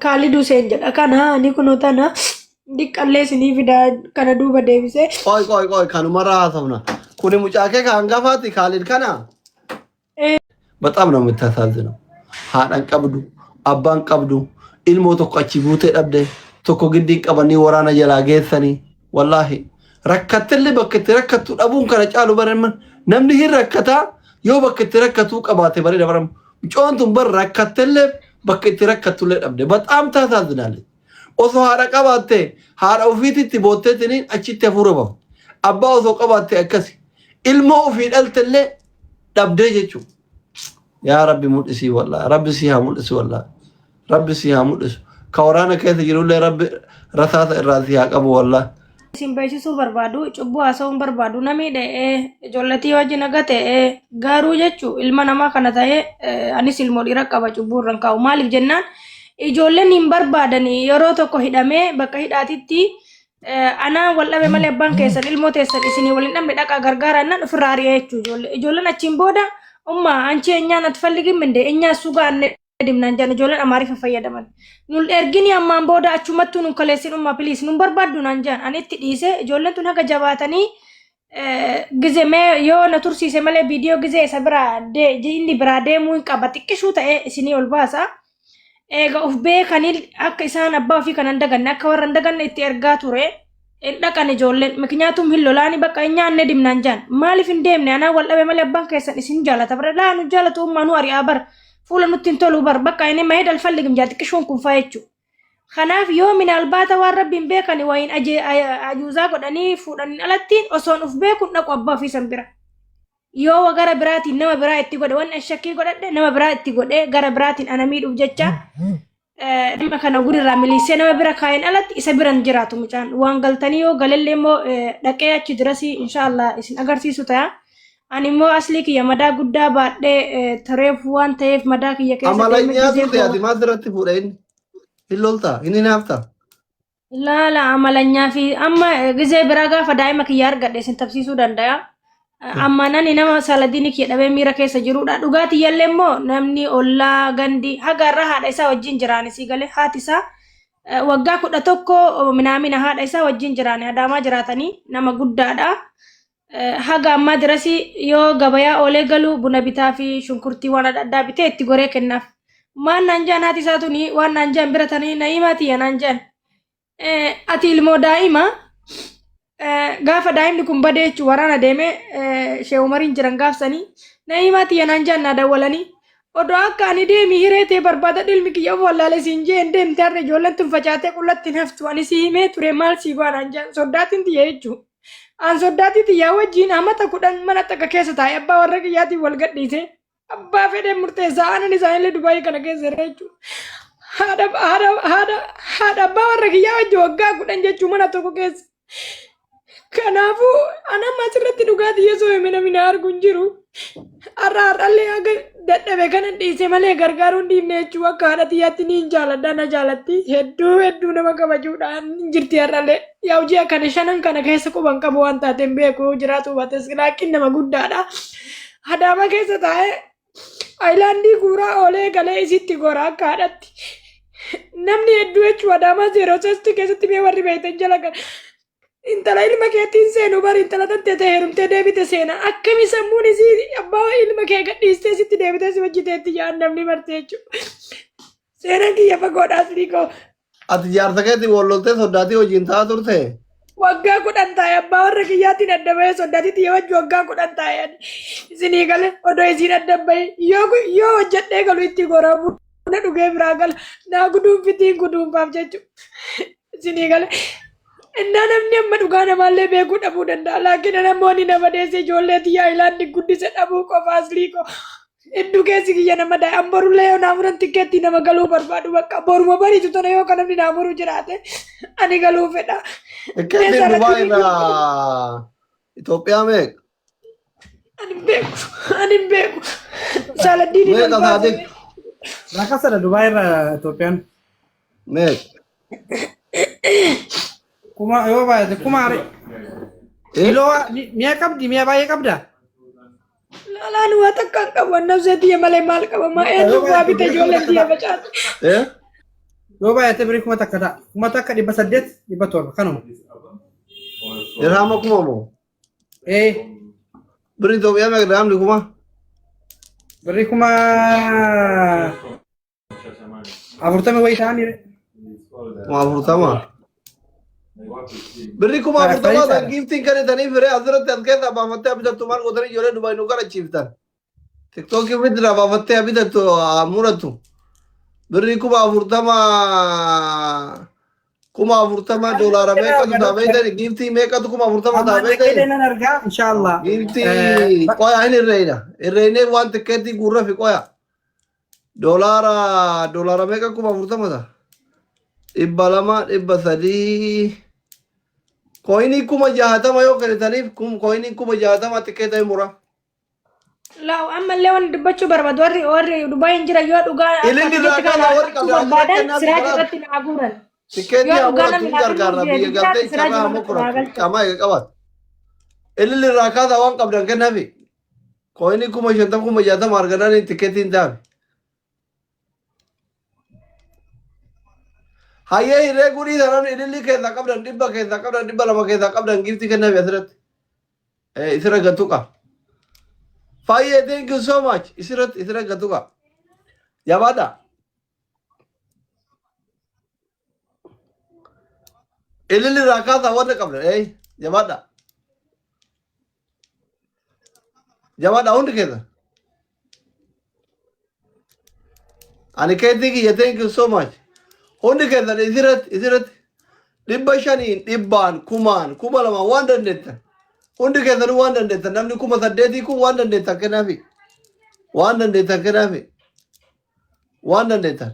Kaalid Huseen jedha. Kana ani kunoo tana diqqallee isinii fidaa kana duuba deebisee. Qoy qoy qoy kanumarraa haasofna. Kuni mucaa kee ka hangafaati Kaalid kana? በጣም ነው የምታሳዝነው። Haadhan qabdu, abbaan qabdu, ilmoo tokko achi buutee dhabde, tokko giddiin qabanii waraana jalaa geessanii. Wallaahi rakkattellee bakka itti rakkattu dhabuun kana caalu bareeman namni hin rakkataa yoo bakka itti rakkatuu qabaate bareeda baram. Mucoon tun bar rakkattellee bakka itti rakkattullee dhabde. በጣም ታሳዝናለች። Osoo haadha qabaatte haadha ofiititti bootteetiniin achitti hafuura baafte. Abbaa osoo qabaatte akkasi. Ilmoo ofii dhaltellee dhabdee jechuudha. Yaa Rabbi mul'isii wallaahi. Rabbi sii haa mul'isu wallaahi. Rabbi sii haa mul'isu. Ka waraana keessa jirullee Rabbi rasaasa irraa sii haa qabu wallaahi. Isin beeksisuu barbaadu, cubbuu haasa'uu hin barbaadu. Namni dha'ee ijoolletii wajjin haga ta'e garuu jechuu ilma namaa kana ta'ee anis ilmoo dhiira qaba cubbuu irra hin kaa'u. Maaliif jennaan ijoolleen hin barbaadanii yeroo tokko hidhamee bakka hidhaatitti anaa wal dhabe malee abbaan keessan ilmoo teessan isinii wal hin dhabne dhaqaa gargaaraa jennaan ofirraa ari'ee jechuu ijoollee. Ijoolleen achiin booda umma anchi eenyaan atfalligin minde eenyaa sugaa dimnaan jedhan ijoolleen Amaariffa fayyadaman. Nun ergini ammaan booda achumattuu nun kaleessin umma please nun barbaaddu naan jedhan ani itti dhiise ijoolleen tun haga jabaatanii gize mee yoo na tursiise malee viidiyoo gizee isa biraa inni biraa deemuu hin qaba xiqqishuu ta'ee isinii ol baasa. Eega of beekanii akka isaan abbaa ofii kana hin daganne akka warra hin daganne itti ergaa ture. Hin dhaqan ijoolleen miknyaatum hin lolaani bakka hin nyaanne dimnaan jaan maaliif hin deemne anaa wal dhabe malee abbaan keessan isin jaalata bara laa nu jaalatu ummaa nu ari'aa bar fuula nutti hin tolu bar bakka inni mahid alfalligim jaa xiqqishuun kun faa jechuu kanaaf yoo minaalbaata waan rabbiin beekani wayin ajuuzaa godhanii fuudhaniin alatti osoon uf beekun dhaqu abbaa ofii san bira yoo gara biraatiin nama biraa itti godhe wanni an shakkii godhadhe nama biraa itti godhe gara biraatiin ana miidhuuf jecha dhimma kana gurirraa miliisee nama bira kaa'een alatti isa bira hin jiraatu mucaan waan galtanii yoo galellee immoo dhaqee achi dirasii inshaallah isin agarsiisu ta'a. Ani immoo aslii kiyya madaa guddaa baadhee tureef waan ta'eef madaa kiyya keessa deemee Amalanyaa gizee turte koo ati maal sirratti fuudha inni? Hin loltaa? Hin hinaaftaa? Laala amalanyaa fi amma gizee biraa gaafa daa'ima kiyya argadhe isin tabsiisuu danda'a. Amma nani nama saladiini kiyya dhabee miira keessa jirudha. Dhugaatii yallee immoo namni ollaa gandi haga irra haadha isaa wajjin jiraani sii galee haati isaa waggaa 11 minaamina haadha isaa wajjin jiraani adaamaa jiraatanii nama guddaadha. Haga ammaa dirasii yoo gabayaa oolee galu buna bitaa fi shunkurtii waan adda addaa bitee itti goree kennaaf. Maan naan jaan haati isaa tuni waan naan jaan bira tanii na'iimaa tiyya naan jaan. Ati ilmoo daa'ima gaafa daa'imni kun badee jechuun waraana deemee shee umariin jiran gaafsanii na'iimaa tiyya naan jaan naa dawwalanii odoo akka ani deemi hiree tee barbaada ilmi kiyya of wallaale siin jee hin deemte har'a ijoolleen tun facaatee qullatti hin haftu ani si himee ture maal sii go'a naan jaan soddaatiin tiyya jechuun. An soddaatii tiyyaa wajjiin amata 10 mana takka keessa taa'e abbaa warra kiyyaatiin wal gadhiise. Abbaa fedheen murteessaa aanan isaanillee Dubaayii kana keessa jira jechuudha. Haadha haadha haadha haadha abbaa warra kiyyaa wajji waggaa 10 jechuu mana tokko keessa. Kanaafuu an amma asirratti dhugaatii yesoo hime namni na argu hin jiru. Har'a har'allee haga dadhabe kanan dhiise malee gargaaruun dhiifne jechuu akka haadha tiyyaatti niin jaaladha na jaalatti hedduu hedduu nama kabajuudhaan hin jirti har'allee. Yaa ji'a kana shanan kana keessa quban qabu waan taateen beeku jiraatu baates laakiin nama guddaadha. Adaama keessa taa'ee ayilaandii guuraa oolee galee isitti gora akka haadhatti. Namni hedduu jechuun Adaamaa zeeroo sesti keessatti mee warri beektan jala kan intala ilma keetiin seenu bari intala tantee ta'e heerumtee deebite seena akkami sammuun isii abbaa ilma kee gadhiistee sitti deebitee si hojjiteetti jaan namni marte jechuudha. Seenaan kiyya fagoodha aslii koo. Ati jaarsa keetiin wal loltee soddaatii wajjin ta'aa turte? Waggaa 10 taa'e abbaa warra kiyyaatiin adda bahee soddaatii tiyya wajji waggaa 10 taa'e ani. Isinii gale odoo isiin adda bahee yoo yoo hojjedhee galu itti goraa buna dhugee biraa gala naa guduunfitiin guduunfaaf jechuudha. Isinii gale. Innaa namni amma dhugaa namaallee beekuu dhabuu danda'a. Laakiin ana immoo ni nama deesse ijoollee tiyyaa ilaanni guddise dhabuu qofa aslii koo. Hedduu keessi kiyya nama daa'e. An borullee yoo naa muran tikkeettii nama galuu barbaadu bakka boruma bariitu tana yoo kan namni naa muru jiraate ani galuu fedha. Tikkeettiin Meeshaa Dubaay irratti irraa Itoophiyaa meeqa? Ani hin beeku. Ani hin beeku. Saaladdiin Meeqa ol baasame. Saadik? Rakkasadha Dubaay irraa Itoophiyaan. Meeqa? Kuma yoo baay'ate kuma ari. Eh? Kiloo mi'a qabdi mi'a baay'ee qabda. Laalaan waa takka hin qabu. Annabsee tiyya malee maal qaba? Maa eenyu waa bite ijoolleen tiyya facaate. Eh? Yoo baay'ate birrii 1000 ta'a. 1800 700 kanuma. Dirhama kuma moo? Ee Birri Itoophiyaa meeqa dirhamni kuma? birrii 40,000 wayii ta'anii. 40,000. Birri 40,000 tan giiftiin kennitanii firee asirratti as keessaa baafattee bitattu maal gootanii ijoollee Dubaay nu kadhachiiftan. Tiktookii fidira baafattee bitattu haa murattu. Birrii 40,000 $40,000 meeqatu ta'a beektani? Giiftii meeqatu 40,000 ta'a Amma beektani? dhaqee nan argaa inshaallah. Giiftii qoya hin herreeyna. Herreeynee waan tikkeettii guurrafi qoya. Doolaara meeqa 40,000 ta'a? 200 300 kooyinii 60,000 yoo kennitaniif kooyinii 60,000 tikkeeta hin mura. Laa ammallee wanni dubbachuu barbaadu warri warri Dubaay hin jiran yoo dhugaa akka Ililli ati irraa jette kana kana warri argachuu qabda asirra barbaadan kennaa siraaj kanaaf irratti naa guuran. tikkeetii Yoo haa dhugaa muratu namni hin naa kennuuf gargaarra jire biyya dubbisaa galtee siraaj carraa haa irratti naa mokoratu galchan. qaama eega qabaatu. Ililli irraa kaasaa waan qabdan kennaafi. Kooyinii 50,000 60,000 argannaan tikkeetiin taafi. Hayyee hirree gudii sanan ilillii keessaa qabdan 100 keessaa qabdan 200 keessaa qabdan giiftii kennaafi asirratti. Isirra gatuqa. Fayyee thank you so much. Isirratti isirra gatuqa. Jabaadha. Ililli irraa kaasaa warra qabdan. Jabaadha. Jabaadha hundi keessa. Ani keetii kiyya thank you so much. Hundi keessan isirratti isirratti 500n 100n 1000n 2000 waan dandeettan. Hundi keessanuu waan dandeettan namni 8,000 kun waan dandeettan kennaafi. Waan dandeettan kennaafi. Waan dandeettan.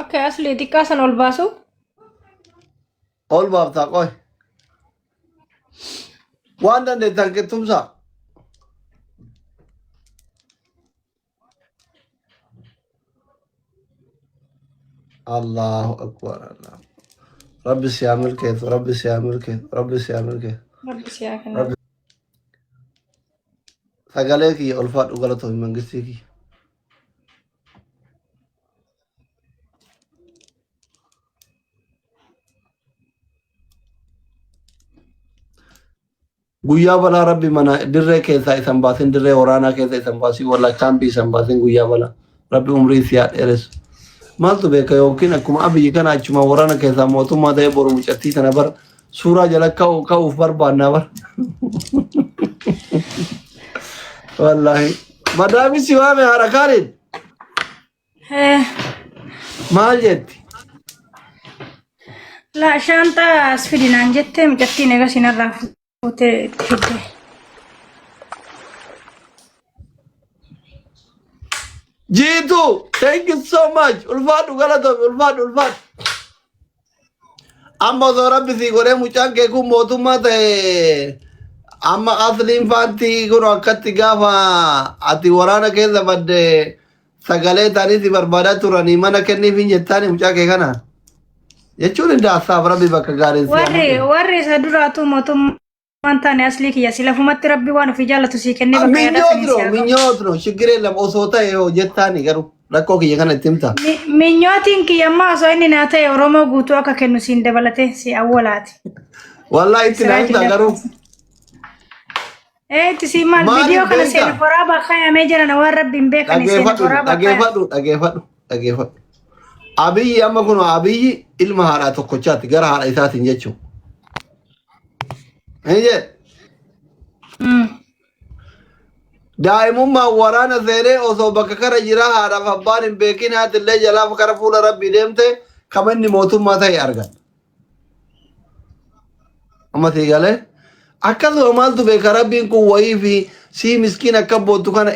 Okay, asli xiqqaa san ol baasu. Ol baaftaa qoy. Waan dandeettan qixxumsaa. Allahu akbar Allah. Rabbi si haa milkeessu, Rabbi si haa milkeessu, Rabbi si haa milkeessu. Rabbi si haa kennu. Rabbi sagalee kiyya ulfaadhu galatoomi mangistii kiyya. Guyyaa balaa rabbi mana dirree keessaa isan baasin dirree waraanaa keessa isan baasin walla kaambii isan baasin guyyaa balaa rabbi umrii si haa dheeressu. Maaltu beeka yookiin akkuma abiyyi kana achuma waraana keessaa mootummaa ta'ee boru mucattii tana bar suuraa jala ka'u ka'uuf barbaannaa bar. Wallaahi. Madaami si waame haadha kaaniin maal jetti? Laa shaanxaa as fidi naan jettee mucattiin egaa sinarraa fuutee itti fidde. Jiitu, thank you so much. Ulfaadhu galatoomi, ulfaadhu, ulfaadhu. Amma osoo rabbi sii godhee mucaan kee kun mootummaa ta'e amma asliin faantii kun akkatti gaafa ati waraana keessa badde sagalee ta'anii si barbaadaa turanii mana kenniif hin jettaani mucaa kee kana jechuun hin daassaaf rabbi bakka gaariin si haa Warri mul'isu. warri isa duraatu mootummaa waan taane aslii kiyya si lafumatti rabbi waan ofii jaallatu sii kennee bakka yaadaa Minyoot sanii si no haa ga'u. minyoot no shiggiree lama osoo ta'e hoo jettaani garuu rakkoo kiyya kana itti himta. Minyootiin kiyya ammaa osoo inni naa ta'e Oromoo guutuu akka kennu siin dabalatee si awwalaati. Wallaahi itti naa himta Siraaj garuu. Ee itti sii maal Maaliif viidiyoo kana beektaa? seena waraabaa kaayamee jiran waan rabbi hin beekani seena Dhageeffadhu waraabaa kaayame. dhageeffadhu dhageeffadhu dhageeffadhu. Abiyyi amma kun Abiyyi ilma haadhaa tokkochaati gara haadha isaatiin jechuudha. Hin jedhe. Daa'imummaan waraana seenee osoo bakka kana jira haadhaaf abbaan hin beekin haati illee jalaa kara fuula rabbii deemte kama inni mootummaa ta'e argan. Amma sii galee akkasuma maaltu beeka rabbiin kun wayii fi sii miskiin akka boottu kana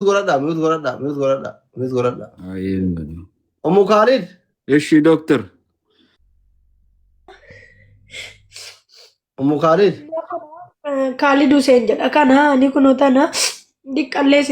Godhadhaa, mute godhadhaa, mute godhadhaa, mute godhadhaa. Ayyee. Ummu Kaalid. Eshi doctor. Ummu Kaalid. Kaalid Hussein jedha. Kana ani kunoo tana diqqallee.